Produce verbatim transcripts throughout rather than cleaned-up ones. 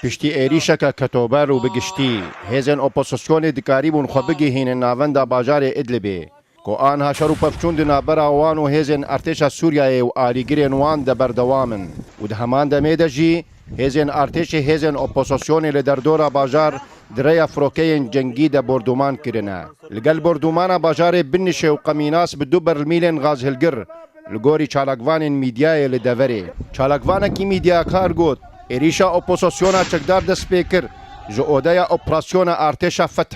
Piştî êrîşeke ketober û bi giştî, hêzên opozisyonê dikarîbûn xwe bigihînin navenda bajarê Idlibê, ku anha şer û pevçûn di navbera wan û hêzên artêşa Sûriyeyê û alîgirên wan de berdewam in û di heman demê de jî hêzên artêşê hêzên opozisyonê li derdora bajar di rêya firokeyên cengî de bordûman kirine. Li gel bordûmana bajarê Binişê û Qemînas bi du bermîlên gazhilgir, li gorî çalakvanên mîdyayê li deverê. Çalakvanekî mîdyakar got, êrîşa opozisyona çekdar dest pê kir ji odeya operasyona artêşa Feth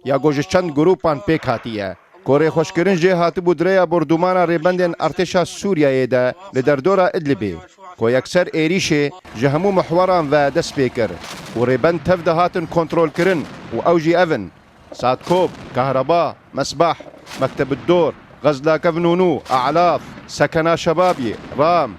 ya ku ji çend grûpan pêk hatiye. Ku rêxweşkirin jê hatibû di rêya bordûmana rêbendên artêşa Sûriyeyê de li derdora Idlibê, ku yekser êrîşê ji hemû mihweran ve dest pê kir û rêbend tev de hatin kontrolkirin û ew jî ev in: Satkop, Kahreba, Mesbah, Mekteb Dor, Xezla Kevnûnû, Alaf, Sekena Şebabî, Ram,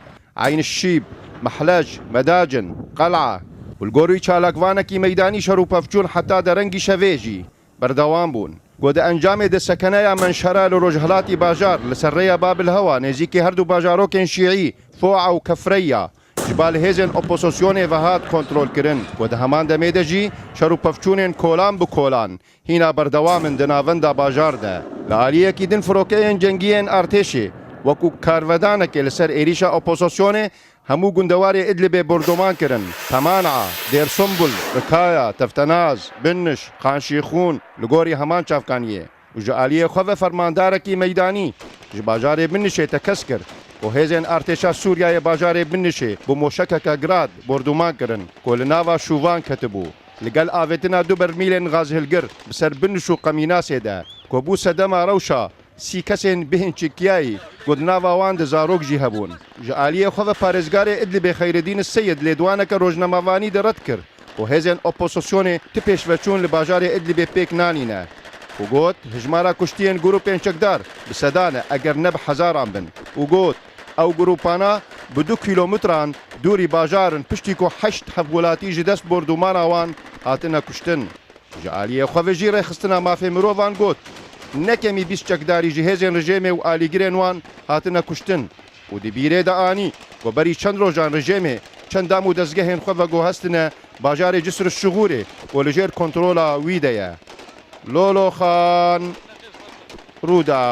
Eyn Şîb, Mehlec, Medacin, Qel'a û li gorî çalakvanekî meydanî şer û pevçûn heta derengî şevê jî berdewam bûn. Ku di encamê de sekeneya Menşera li rojhilatî bajar li ser rêya Babil Hewa nêzîkî her du bajarokên şîî Fo'a û Kefreya ji bal hêzên opozisyonê ve hat kontrolkirin, ku di heman demê de jî şer û pevçûnên kolan bi kolan hîna berdewam in di navenda bajar de. Li aliyekî din firokeyên cengî yên artêşê wekû karvedanekê li ser êrîşa opozisyonê hemû gundewarê Idlibê bordoman kirin. Temana, Dêr Sumbul, Rikaya, Teftenaz, Binniş, Xanşîxûn li gorî heman çavkaniyê. Û ji aliyê xwe ve fermandarekî meydanî ji bajarê Binişê tekez kir ku hêzên artêşa Sûriyeyê bajarê Binişê bi moşekeke Grad bordoman kirin ku li nava şûvan ketibû. Li gel avêtina du bermîlên gazhilgir bi ser Biniş û Qemînasê de ku bû sedema rewşa sî kesên bêhnçikiyayî ku di nava wan de zarok jî hebûn. Ji aliyê xwe ve parêzgarê Idlibê Xeyredîn Seyid lêdwaneke rojnamevanî de red kir ku hêzên opozisyonê ti pêşveçûn li bajarê Idlibê pêk nanîne û got, hijmara kuştiyên grûpên çekdar bi sedan e, eger ne bi hezaran bin û got, ew grûpana bi du kîlometran dûrî bajar in, piştî ku heşt hevwelatî ji dest bordûmana wan hatine kuştin. Ji aliyê xwe ve jî rêxistina mafê mirovan got, ne kemî bîst çekdarî ji hêzên rejêmê û alîgirên wan hatine kuştin û di bîrê de anî ku berî çend rojan rejêmê çend dam û dezgehên xwe veguhestine bajarê Cisr Şixûrê ku li jêr kontrola wî de ye. Lolo Xan, Rûda.